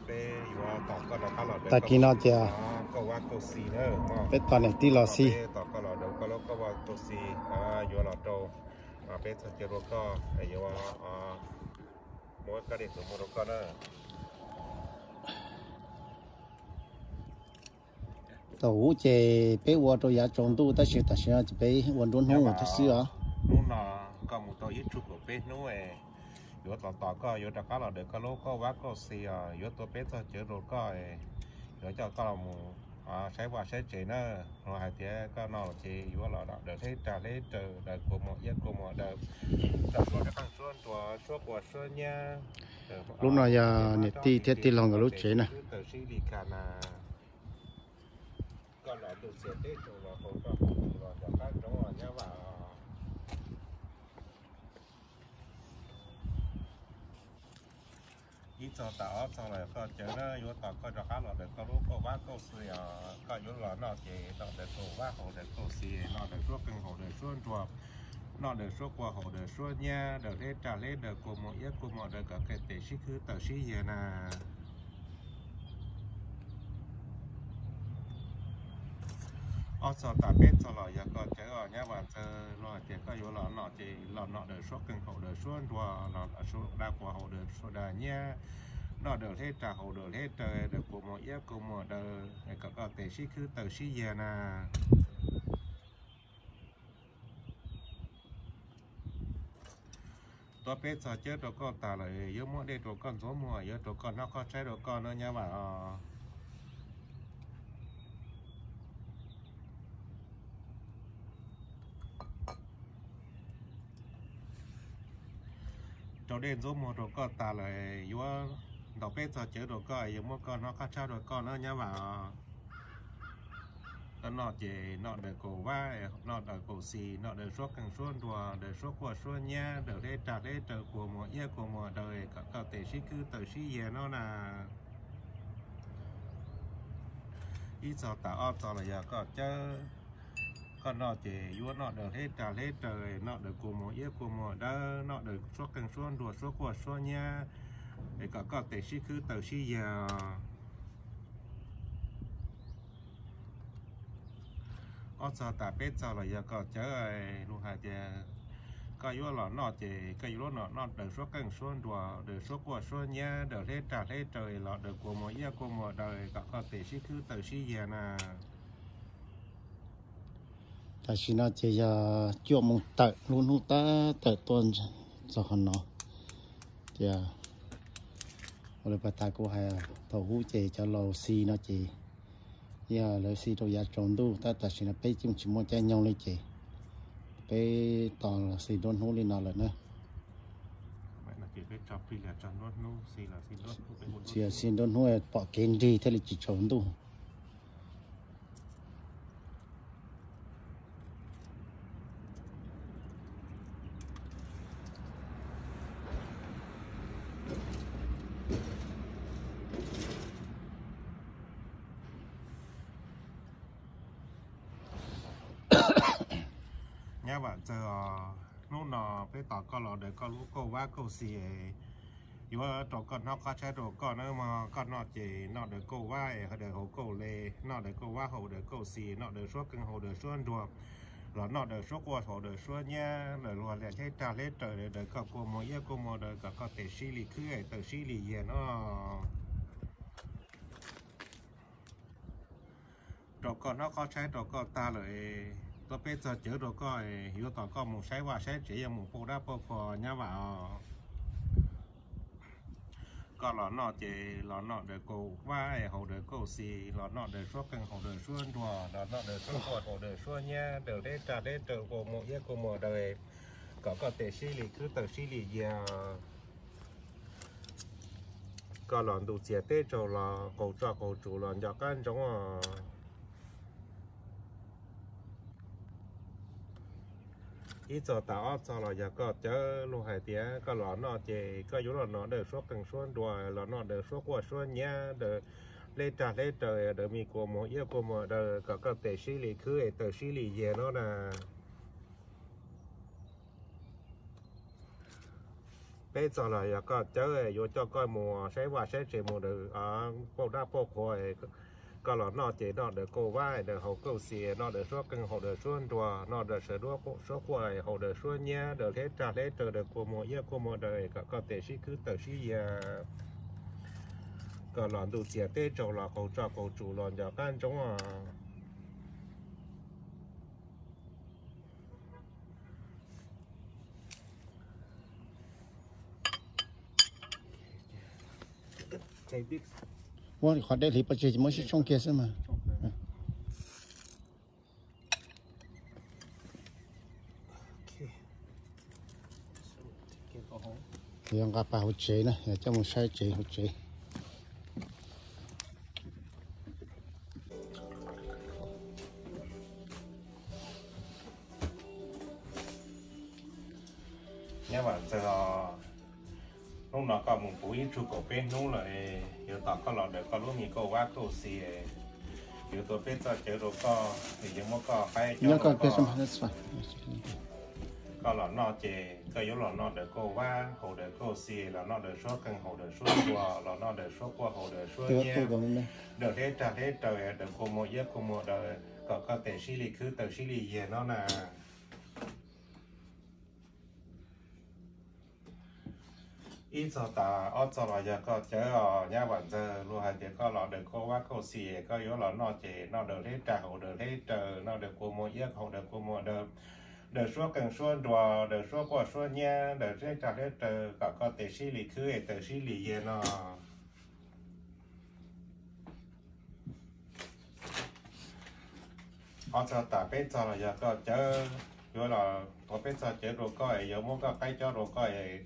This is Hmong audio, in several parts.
Peb yuav tos koj rov qab los, tag kis no ces koj vaj koj xis na, peb tos niam tij los xis, tos koj los daws koj lub koj vaj koj xis, yuav los rau peb txog caw rau koj, yuav muab koj dej tus muag rau koj na. Thaum ub ces peb ua rau yav tsaus ntuj tab sis tam sim no ces peb ua nruab hnub thiab xwb os. Hnub no koj mus tau ib tsug kaum peb hnub, yuav tos tos koj yuav rov qab los daws koj lub koj vaj koj xis os, yuav tuaj peb txog caw rau koj, yuav coj koj los mus saib vaj saib tsev na. Los hais tias koj no ces yuav los daws hleb rag hleb raws, daws kua muag iab kua muag daws, daws suab qeej suab nruas suab kua suab nyab. Lub no yog niam tij thiab tij laug nkawd lub tsev na. Koj los ntuj txiag teb tsaus los haus roj haus tsuv los nrog qab ntsoov nyab vaj. Ib txog tas ob txog los koj caw na, yuav tos koj rov qab los daws koj lub koj vaj koj xis os. Koj yuav los noj ces noj daws koj vaj haus daws koj xis, noj daws suab qeej haus daws suab nruas, noj daws suab kua haus daws suab nyab, daws hleb rag hleb daws kua muag iab kua muag daws kom koj tes sib khwb tawm sib yiag na. Ob txog tas peb txog los yog koj caw os nyab vaj ntxawg. Los hais tias koj yuav los noj ces los noj daws suab qeej haus daws suab nruas, los dab kua haus daws suab dag nyab, noj daws hleb rag haus daws hleb raws, daws kua muag iab kua muag daws kom koj tes sib khwb tawm sib yiag na. Tuav peb txog cawb rau koj tas lawm, yuav muab dej rau koj ntxuav muag, yuav rau koj hnov qhov tshaib rau koj na nyab vaj os. Rau dej ntxuav muag rau koj tas lawm, yuav ntaus peb txog cawv rau koj, yuav muab koj hnov qhov tshaib rau koj na nyab vaj os. Koj noj ces noj daws kaum vab, noj daws kaum xis, noj daws suab qeej suab nruas, daws suab quaj suab nyab, daws hleb rag hleb raws, kua muag iab kua muag daws kom koj tes sib khwb tawm sib yiag no na. Ib txog tas ob txog los yog koj cawb, koj noj ces yuav noj daws hleb rag hleb raws, noj daws kua muag iab kua muag dawb, noj daws suab qeej suab nruas, suab quaj suab nyab, es kom koj tes sib khwb tawm sib yiag. Ob txog tas peb txog los yog koj cawv, luag hais tias koj yuav los noj ces koj yuav los noj daws suab qeej suab nruas, daws suab quaj suab nyab, daws hleb rag hleb raws, los daws kua muag iab kua muag daws kom koj tes sib khwb tawm sib yiag na. Tam sim no ces yog cuaj moos tawm, lub hnub tab tawm tuaj txog qhov no. Ces ua li pas tas kuv hais, thaum ub ces cov laus xis no ces yog lawv xis rau yav tsaus ntuj, tab tam sim no peb yeej tsis muaj caij nyoog li ces peb tos los xis nruab hnub li no lawm na. Tsis yog xis nruab hnub pom kev nrig thiaj li tsis tsaus ntuj. Nyab Vam Ntxawg os, hnub no peb tos koj los daws koj lub kauj vab kauj xis, yuav rau koj hnov qab tshaib rau koj na mog. Koj noj ces noj daws kauj vab es daws hauv kauj le, noj daws kauj vab hauv daws kauj xis, noj daws suab qeej hauv daws suab nruas, los noj daws suab quaj hauv daws suab nyab, daws luag li hleb rag hleb raws, daws koj kua muag iab kua muag daws kom koj tes sib li khwb es tawm sib li yiag no. Rau koj hnov qab tshaib rau koj tag lawm, tuaj peb txog cawv rau koj, yuav tos koj mus saib vaj saib tsev, yuav mus pauj dab pauj qhua Nyab Vam os. Koj los noj ces los noj daws kauj vab hauv daws kauj xis, los noj daws suab qeej hauv daws suab nruas, los noj daws suab quaj hauv daws suab nyab, daws hleb rag hleb raws, kua muag iab kua muag daws, kom koj tes sib li khwb tawm sib li yiag. Koj los ntuj txias teb tsaus los qaug tsoj qaug tsuv los nco qab ntsoov os. Ib txog tas ob txog los yog koj cawv, luag hais tias koj los noj ces koj yuav los noj daws suab qeej suab nruas, los noj daws suab quaj suab nyab, daws hleb rag hleb raws, daws me kua muag iab kua muag daws, kom koj tes sib li khwb es tawm sib li yiag no na. peb txog los yog koj cawv yuav coj koj mus saib vaj saib tsev mus daws pauj dab pauj qhuav, koj los noj ces noj daws kauj vab daws haus kauj xis, noj daws suab qeej haus daws suab nruas, noj daws sawv suab quaj haus daws suab nyiab, daws hleb raj hleb raws daws kua muag iab kua muag daws kom koj tes sib khwb taws sib yiag, kom los ntuj txias teb tsaus los qaug tsoj qaug tsuj los nco qab ntsoov os. Muab qhov dej hliv pov tseg muab sib tshooj kiag xwb mas. Yog nqa pas hauv tsev na, yog coj mus saib tsev hauv tsev. Nyab Vam Ntxawg, hnub no koj mus puv ib tsug kaum peb hnub lawm, yuav tos koj los daws koj lub me kauj vab kauj xis, yuav tuav peb txoj cawv rau koj, yuav muab koj qaib coj rau koj. Koj los noj ces koj yuav los noj daws kauj vab haus daws kauj xis, los noj daws suab qeej haus daws suab nruas, los noj daws suab quaj haus daws suab nyiab, daws hleb raj hleb raws, daws kua muag iab kua muag daws, kom koj tes sib li khwb taws sib li yiag no na. Ib txog tas ob txog los yog koj cawv os Nyab Vam Ntxawg, luag hais tias koj los daws kauj vab kauj xis, koj yuav los noj ces noj daws hleb raj haus daws hleb raws, noj daws kua muag iab haus daws kua muag daws, daws suab qeej suab nruas, daws suab quaj suab nyiab, daws hleb raj hleb raws, kom koj tes sib li khwb taws sib li yiag no. Ob txog tas peb txog los yog koj cawv, yuav los tuav peb txoj cawv rau koj es yuav muab koj qaib cob rau koj es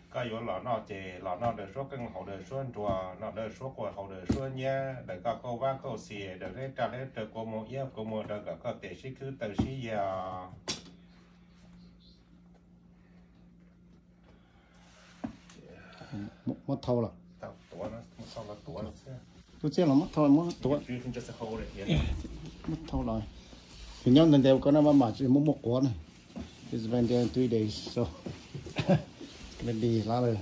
koj yuav los noj ces los noj daws suab qeej haus daws suab nruas, noj daws suab quaj haus daws suab nyiab, daws koj kauj vab kauj xis, daws hleb raj hleb raws, kua muag iab kua muag daws, kom koj tes sib khwb taws sib yiag. Muab thau los. Tub Txiaj los muab thau, muab tuav. Muab thau los. Nws nyob ntawd ntawd ko na, maj mam tsis muab muab quav na. It's been there three days, so ready lawm.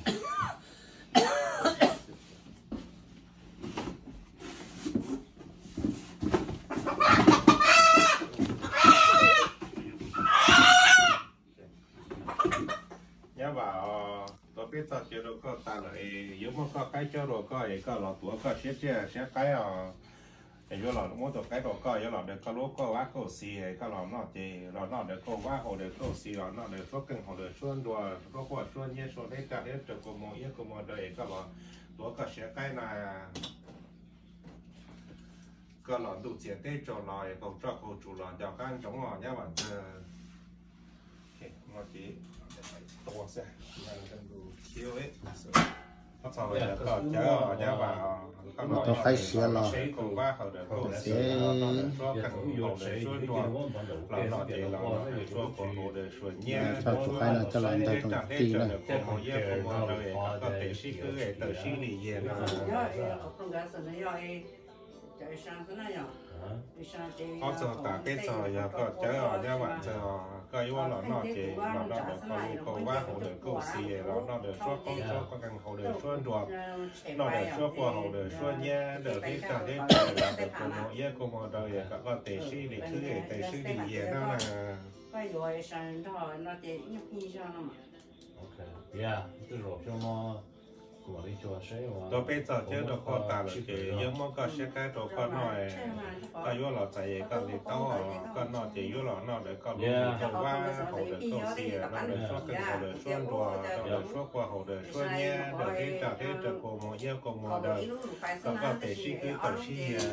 Nyab Vam, tuav peb txoj cawv rau koj tas lawm es yuav muab koj qaib cob rau koj es koj los tuav koj siab tsiaj siab qaib os. Es yuav los muab tus qaib rau koj, yuav los daws koj lub kauj vab kauj xis, koj los noj ces los noj daws kauj vab haus daws kauj xis, los noj daws suab qeej haus daws suab nruas, suab quaj suab nyiab, suab hleb raj hleb raws, kua muag iab kua muag daws es koj los tuav koj siab qaib na. Koj los ntuj txias teb tsaus los es qaug tsoj qaug tsuj los nco qab ntsoov os Nyab Vam Ntxawg. Koj cawv os Nyab Vam, koj los tau qaib siav los kauj vab haus daws kauj xis, los noj daws suab qeej haus daws suab nruas, los noj ces los noj daws suab quaj haus daws suab nyiab, tus qaib no coj los ntawg rau ti na. Koj tes sib khwb taws sib li yiag no. Ob txog tas peb txog yog koj cawv os Nyab Vam Ntxawg, koj yuav los noj ces los noj daws koj lub kauj vab haus daws kauj xis, los noj daws suab qoob suab qeej haus daws suab nruas, noj daws suab quaj haus daws suab nyiab, daws hleb raj hleb raws, los daws kua muag iab kua muag daws kom koj tes sib li khwb tes sib li yiag no na. Tuav peb txoj cawv rau koj tas lawm ces yuav muab koj siab qaib rau koj noj. Koj yuav los txais es koj li tau, koj noj ces yuav los noj daws koj lub kauj vab haus daws kauj xis, noj daws suab qeej haus daws suab nruas, noj daws suab quaj haus daws suab nyiab, daws hleb raj hleb raws, kua muag iab kua muag daws, kom koj tes sib khwb taws sib yiag.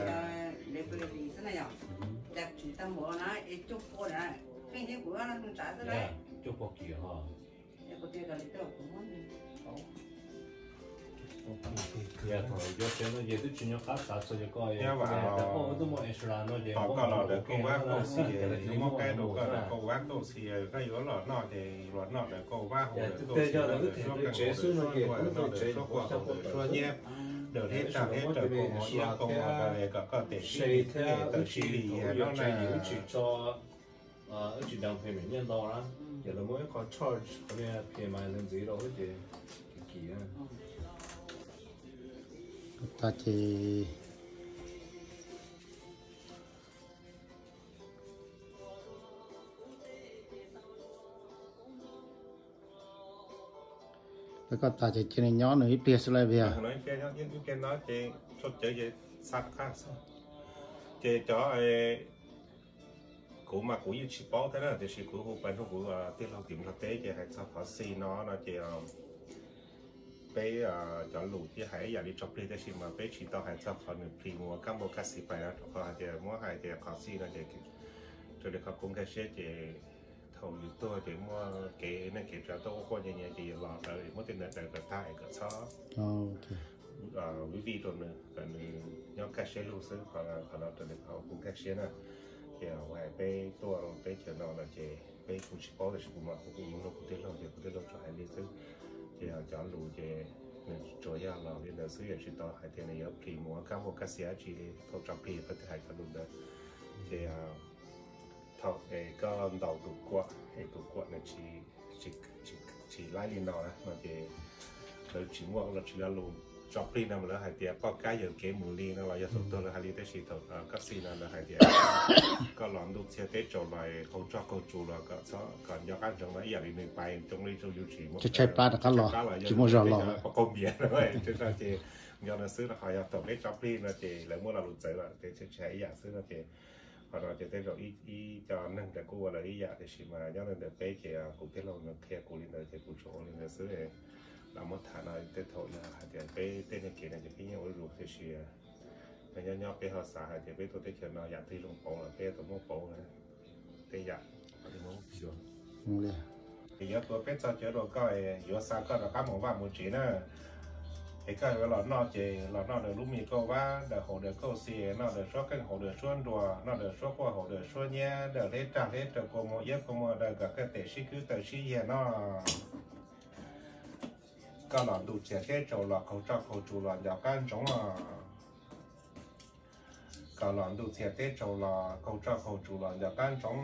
Nyab Vam, tos koj los daws kauj vab kauj xis, yuav muab qaib rau koj daws kauj vab kauj xis, koj yuav los noj ces los noj daws kauj vab haus daws kauj xis, noj daws suab qeej haus daws suab nruas, noj daws suab quaj haus daws suab nyiab, daws hleb raj hleb raws, kua muag iab kua muag daws kom koj tes sib li khwb taws sib li yiag no na. Wb tsis down payment nyiaj ntau na, ces lawv muab ib qho charge qhov niag pay mas ntxiv rau wb ces Tas ces, koj tas ces cia nws nyob nws ib pliag xwb lauj. Ib pliag no ces tso cawv ces xa rov qab xwb. Ces cov, kuv mas kuv yeej tsis paub thiab na, tiam sis kuv hu pais nrog kuv tij laug tim Nplog teb ces hais txog qhov xij no no ces peb cov lus thiab hais ib yam li tso plig tab sis mas peb tsis tau hais txog qhov nws plig mus ua kab npauj kab xis pais no, rau qhov hais tias muab hais tias qhov xij no ces raws li qhov kuv nkag siab ces thaum yus tuag ces muaj kev neej kev tsav tuaj ua quaj nyias nyias ces yus los daws muab tej ntawd daws kom tag es kom txhob vij vij rau nws kom nws nyob kaj siab lug xwb. Qhov no raws li qhov kuv nkag siab na. Ces ua hais peb tuaj teb chaws no no ces peb kuj tsis paub tab sis kuv mam hu kuv mus nug kuv tij laug ces kuv tij laug tsuas hais li xwb. Ces cov lus ces nws tsuas yog los li ntawd xwb, yog tsis tau hais tias nws yuav plig mus ua kab npauj kab xis dab tsi li. Thaum tso plig koj twb hais cov lus ntawd. Ces thaum es koj ntaus tus kuam es tus kuam nws tsis laib li no no ces lawv tsis muaj los tsis lo lus tso plig no mas lawv hais tias poj kab yawm kev mus li no los yog thaum tuag lawv hais li, tab sis thaum kab xij no lawv hais tias koj los ntuj txhiaj teb tsaus los qaug tsoj qaug tsus los kom txhob, kom nco qab ntsoov no ib yam li nws pais coob li rau yus tsis muaj, tsis muaj qab los tsis muaj zog los, poj qaug npias no ces nco no xwb no. Qhov yog thaum peb tso plig no ces lawv muaj lo lus txawv lawm ces tsis hais ib yam xwb no ces qhov no ces tej zaum ib co neeg ntawd kuj ua lawv ib yam tiam sis mas nyob ntawm peb ces kuv tij laug nws qhia kuv li ntawd ces kuv tsuas ua li ntawd xwb. Los muab tham no tej thaum yog hais tias peb tej neeg kev no ces peb yeej ua zuj zus tiam sis nyob nyob peb ho xav hais tias peb tuaj teb chaws no yam twg zoo pauv los peb tau muab pauv na. Tej yam li Ces yuav tuav peb txog cawv rau koj, yuav xa koj rov qab mus vaj mus tsev na. Es koj yuav los noj ces los noj daws lub me kauj vab, daws haus daws kauj xi, noj daws suab qeej haus daws suab nruas, noj daws suab quaj haus daws suab nyiab, daws hleb raj hleb raws kua muag iab kua muag daws kom koj tes sib khwb taw sib yiag noj. Koj los ntuj txias teb tsaus los qaug tsoj qaug tsus los nco qab ntsoov os. Koj los ntuj txias teb tsaus los qaug tsoj qaug tsus los nco qab ntsoov.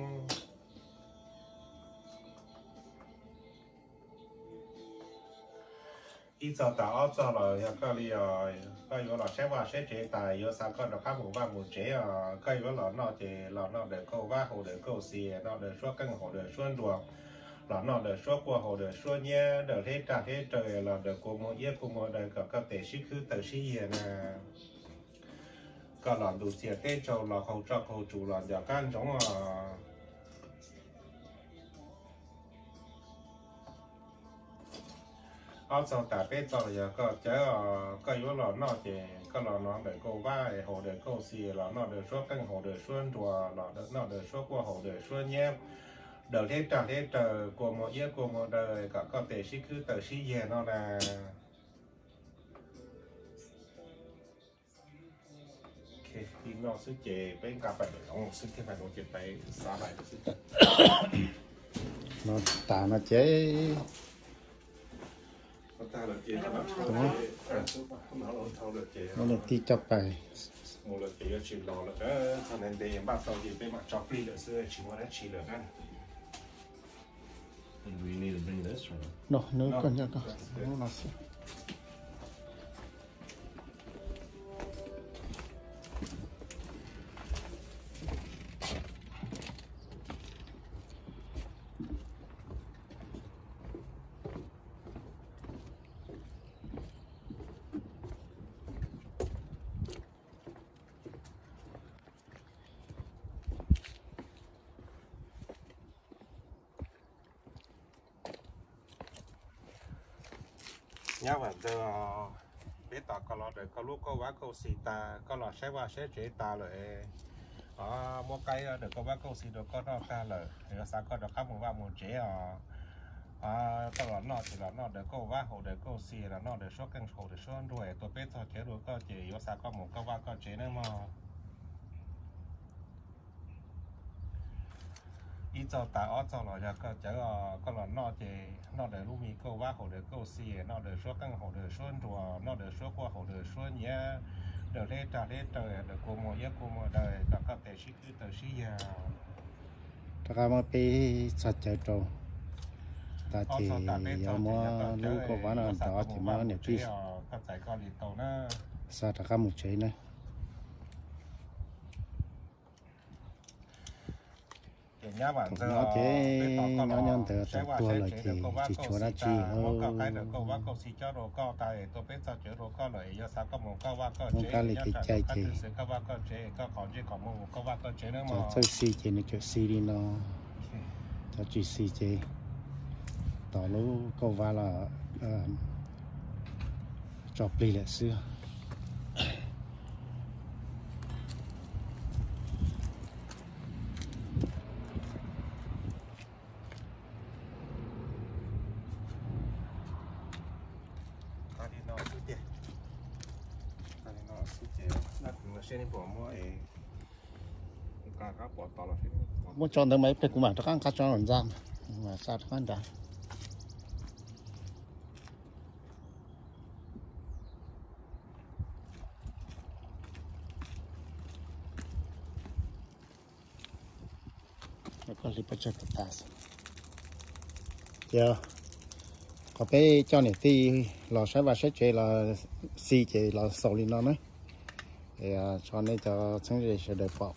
Ib txog tas ob txog los yog koj li os, koj yuav los saib vaj saib tsev tas yuav xa koj rov qab mus vaj mus tsev os. Koj yuav los noj ces los noj daws kauj vab haus daws kauj xi, noj daws suab qeej haus daws suab nruas, los noj daws suab quaj haus daws suab nyiab, daws hleb raj hleb raws, los daws kua muag iab kua muag daws kom koj tes sib khwb taw sib yiag na. Koj los ntuj txias teb tsaus los qaug tsoj qaug tsus los nco qab ntsoov os. Ob txog tas peb txog los yog koj cawv os, koj yuav los noj ces koj los noj daws kauj vab haus daws kauj xi, los noj daws suab qeej haus daws suab nruas, los noj daws suab quaj haus daws suab nyiab, daws hleb raj hleb raws, kua muag iab kua muag daws kom koj tes sib khwb taw sib yiag no na. Li no xwb ces peb nqa pais lawm xwb thiab, pais no ces pais xav lais xwb. No tas no ces no nws tij coj pais. Mus lawm ces yuav tsis los lawm, txog ntev ntev npaj tau ces peb mam tso plig lawm xwb, tsis muaj dab tsi lawm na. No, nws koj nyob koj lub no xwb. Nyab Vam Ntxawg, peb tos koj los daws koj lub kauj vab kauj xi tas, koj los saib vaj saib tsev tas lawm. Muab qaib daws kauj vab kauj xi rau koj noj tag lawm, yuav xa koj rov qab mus vaj mus tsev os. Koj los noj ces los noj daws kauj vab haus daws kauj xi, los noj daws suab qeej haus daws suab nruas, tuav peb txog cawv rau koj ces yuav xa koj mus koj vaj koj tsev nawb mog. Ib txog tas ob txog los yog koj cawv os, koj los noj ces noj daws lub me kauj vab haus daws kauj xi, noj daws suab qeej haus daws suab nruas, noj daws suab quaj haus daws suab nyiab, daws hleb raj hleb raws, daws kua muag iab kua muag daws kom koj tes sib khwb taw sib yiag. Rov qab muab peb txog cawv rau. Tas ces yuav muab lub kauj vab no nrov ces muab niam tij xa rov qab mus tsev na. Nyob ces nyob nyob ntawd tau tuag lawm ces tsis tshuav dab tsi lawm. Zoo kab li kev cai ces cov txawj xi ces nws txawm xi li no, cov tsis xi ces tos lub kauj vab los tso plig lawm xwb. Muab tso ntawd mas ib pliag kuv mam rov qab nqa tso ntxa, xa rov qab nrad. Ces qhov peb coj niam tij los saib vaj saib tsev los xi ces los xaus li no na. Tso nej cov txheeb ze sawv daws pom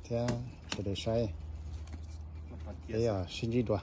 thiab sawv daws saib. Peb sib ntsib dua.